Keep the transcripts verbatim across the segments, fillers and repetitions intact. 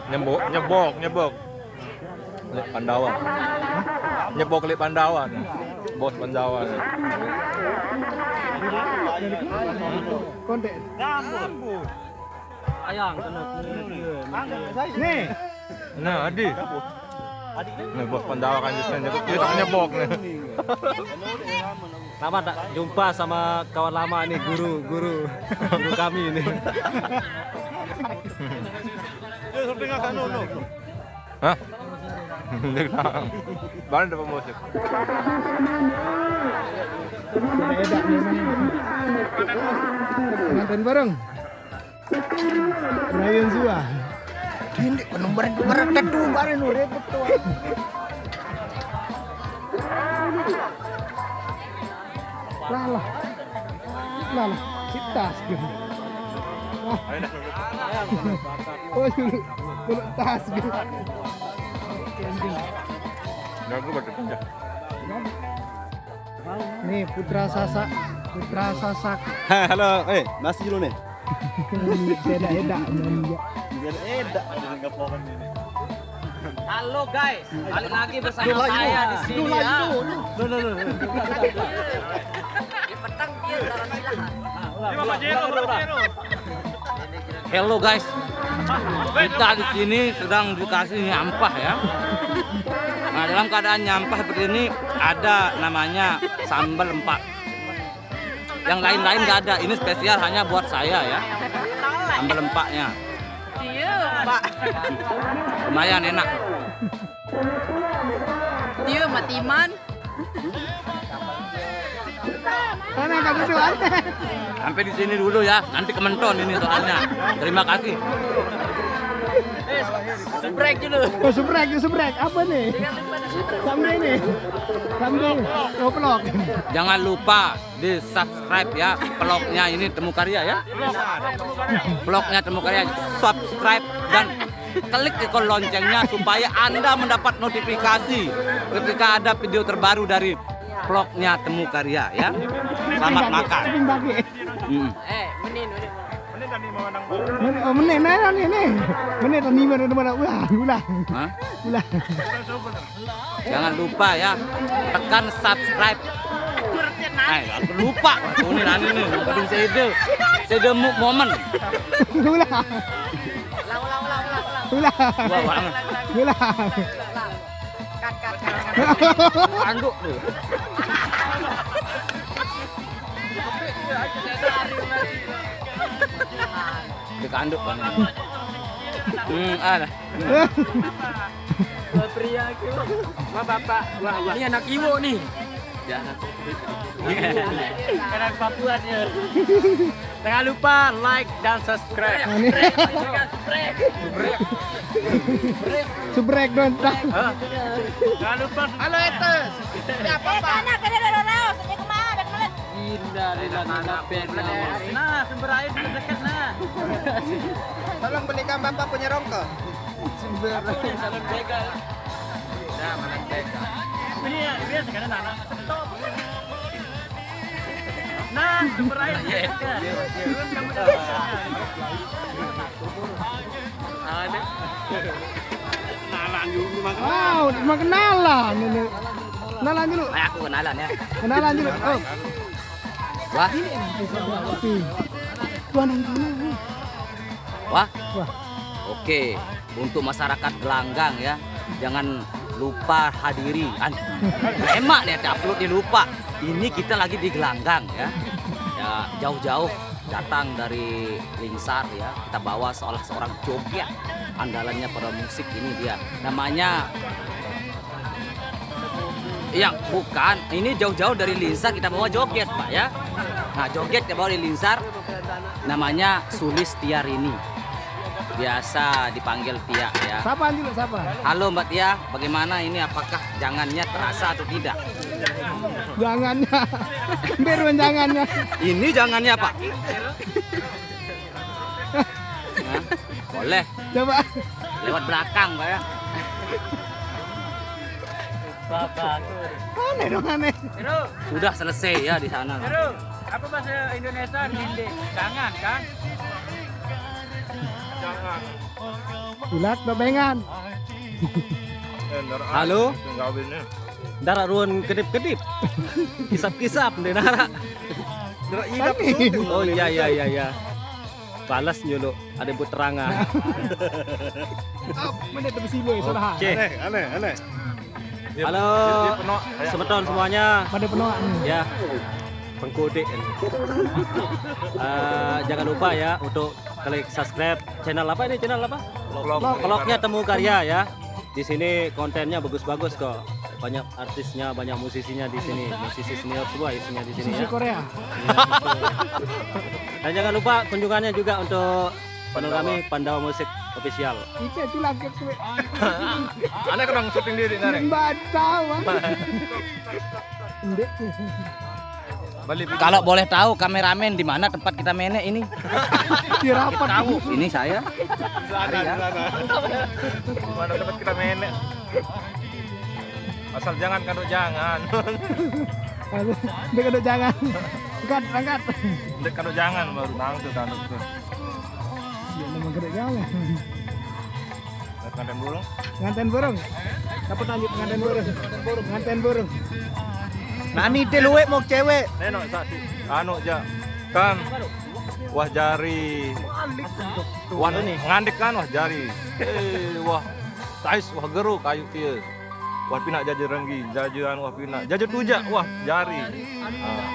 Nyebok, nyebok, nyebok. Lek Pandawa. Nyebok lek Pandawa. Bos Pandawa. Konten. Ayang kena. Nih. Nah, Adi. Nih, bos Pandawa kan dia nyebok, dia tak nyebok nih. Lama tak jumpa sama kawan lama nih, guru, guru, guru kami ini. Hah? Baru dapat musik. Pengantin bareng. Ryan Zua. Ini nomor berapa tuh, baru nu ribet tuh. Lah, lah. Lah, lah. Sitas gitu. Wah. Oh, dulu. Dulu tas gitu. Nah, gue baca aja. Nih, Putra Sasak, Putra Sasak. Halo, eh, nasi dulu nih. Beda-beda nyanyi. Biar edak dengan kepokan ini. Halo guys, balik lagi bersama saya di sini ya. Loh, loh, loh. Di petang dia taruh di lahan. Ini Bapak Jero, Bapak Jero. Hello guys, kita di sini sedang dikasih nyampah ya. Nah, dalam keadaan nyampah seperti ini ada namanya sambal empak. Yang lain-lain nggak ada. Ini spesial hanya buat saya ya. Sambal empaknya. Iya, Pak. Lumayan enak. Dia matiman. Sana angkat duduk, Ante. Sampai di sini dulu ya. Nanti kementon ini soalnya. Terima kasih. Oh, subrek, subrek. Apa nih? Sambil nih. Sambil. Ngoplok. Jangan lupa di subscribe ya vlognya ini Temu Karya ya. Vlognya Temu Karya, subscribe dan klik ikon loncengnya supaya Anda mendapat notifikasi ketika ada video terbaru dari vlognya Temu Karya ya. Selamat makan. Bagi. Hmm. Eh, menin, menin. Menit, oh, menit, nah, nah, nih, nih. Menit, nih, mana, mana, ulah, ulah, Hah? ulah. Jangan lupa ya, tekan subscribe. Nah, aku lupa. Ini nanti nih, belum sede. Sede mu momen. Ulah, Ulang, ulang, ulang, ulang, ulang. ulah, Wah, banget. ulah. Cut, cut, cut, cut. Anduk tuh. Dikanduk kan. Hmm, ada. Wah, pria aku. Wah, bapak. Wah, wah. Ini anak Iwo nih. Jangan. Anak Papua dia. Jangan lupa like dan subscribe. Nah, nih. Subrek dong, tak. Hah? Jangan lupa. Halo, Etes. Anak kena dah dah, senyum kemana? Baik melet. Indah, Rina, Nina, Pena. Nah, sumber air dekat nah. Tolong belikan bapak punya rongkok. Salon begal. Nah, mana begal? Ini ya, dia sekarang anak. Nah, sumber air dekat. Turun kamu dari sana. Ada. Nah, lanjut rumah. Wow, cuma kenalan ini. Kenalan dulu. Kayak aku kenalan ya. Kenalan dulu. Oh, Wah, ini enak tuh, Bang. Oke. Tuan yang mana? wah. Wah. Oke, untuk masyarakat Gelanggang ya, jangan lupa hadiri. An- Emak nih ada upload dia lupa. Ini kita lagi di Gelanggang ya. Ya, jauh-jauh datang dari Lingsar ya. Kita bawa salah seorang joget andalannya pada musik ini dia. Namanya Iya, bukan. Ini jauh-jauh dari Lingsar kita bawa joget, Pak ya. Nah, joget kita bawa dari Lingsar. Namanya Sulis Tiarini. Biasa dipanggil Tia ya. Siapa dulu, siapa? Halo Mbak Tia, bagaimana ini, apakah jangannya terasa atau tidak? Jangannya. Biar jangannya. Ini jangannya Pak. Hah? Boleh. Coba. Lewat belakang Pak ya. Aneh dong, aneh. Sudah selesai ya di sana. Apa bahasa Indonesia? Ninde. Jangan, kan? Ilat bebengan. Halo. Dara ruan kedip-kedip. Kisap-kisap nih, Dara. Oh iya, iya, iya, iya. Balas nyulu, ada buat terangan. Mana tu besi boy, salah. Oke. Aneh, aneh, aneh. Halo, semeton semuanya. Pada penuh. Ya, pengkodik. Eh, jangan lupa ya untuk klik subscribe channel apa ini, channel apa? Vlognya Temu Karya ya. Di sini kontennya bagus-bagus kok. Banyak artisnya, banyak musisinya di sini. Musisi senior semua isinya di sini Sisi ya. Korea. Dan jangan lupa kunjungannya juga untuk channel kami Pandawa Musik Official. Itu itu lagi kue. Aneh kurang syuting diri nari. Batal, Bang. Ndek. Balik Kalau boleh tahu kameramen di mana tempat kita menek ini? Di rapat. Ini saya. Mana tempat kita menek? Asal jangan kado jangan. Aduh, dia kado jangan. Angkat, angkat. Dek kado jangan baru nang tuh kado tuh. Ya memang kado jangan. Nganten burung. Nganten burung. Apa tadi penganten burung? Nganten burung. Nani dia luwek mau cewek. Neno saksi. Anu ja. Kan. Wah jari. Wah nih ngandik kan wah jari. Eh wah. Tais wah geru kayu kia. Wah pinak jaja renggi, jaja anu wah pinak. Jaja tujak wah jari. Ah.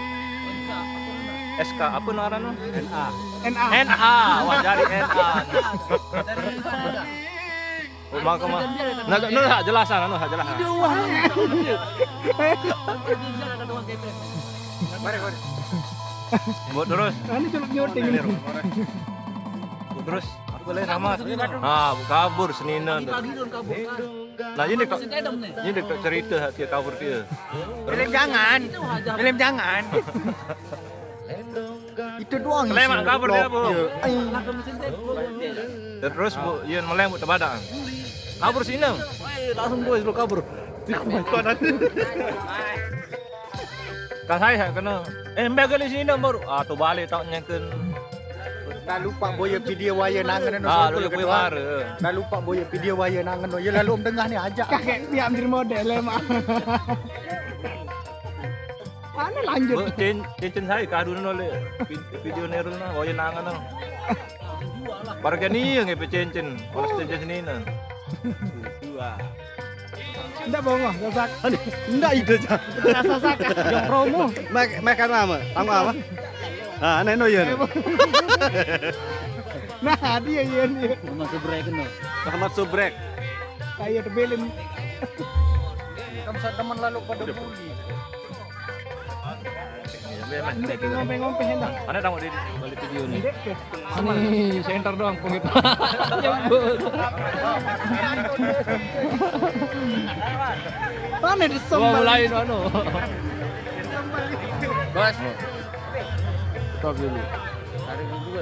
S K apa ngaran? N A. N A. N A wah jari N A. Oh, maka mah. Nah, nah, nah, jelasan anu, jelasan. Buat terus. Ini celuk nyuting ini. Terus apa lagi nama? Ah, kabur senina. Nah, ini kok ini kok cerita dia kabur dia. Film jangan. Film jangan. Itu doang. Lemak kabur dia, Bu. Terus Bu, Yun meleng Bu tebadak. Kabur sini. Langsung boys lu kabur. Kasai saya kena. Eh, mbak kali sini baru. Ah, tu balik tak nyengken. Dah lupa boya video waya nangan no. Ah, lu punya mara. Dah lupa boya video waya nangan no. Ya lalu om tengah ni aja. Kakek dia ambil model lemak. Mana lanjut? Cincin saya kadu no le. Video nerul na, waya nangan no. Barga ni yang ngepe cincin. Pas cincin sini na. Dua. Ndak bongong, sasak. Ndak itu aja. Rasa sasak. Yang promo. Mek mek kan apa? Tanggung apa? Ah, aneh no ya. Nah, dia iya dia. Masuk break no. Selamat subrek. Kayak terbelin. Kamu teman lalu pada bully. Ngompe-ngompe hendak. Mana tamu di balik video ni? Ini center doang pengit. Mana di Gua mulai no. Bos. Stop dulu. Tarik dulu.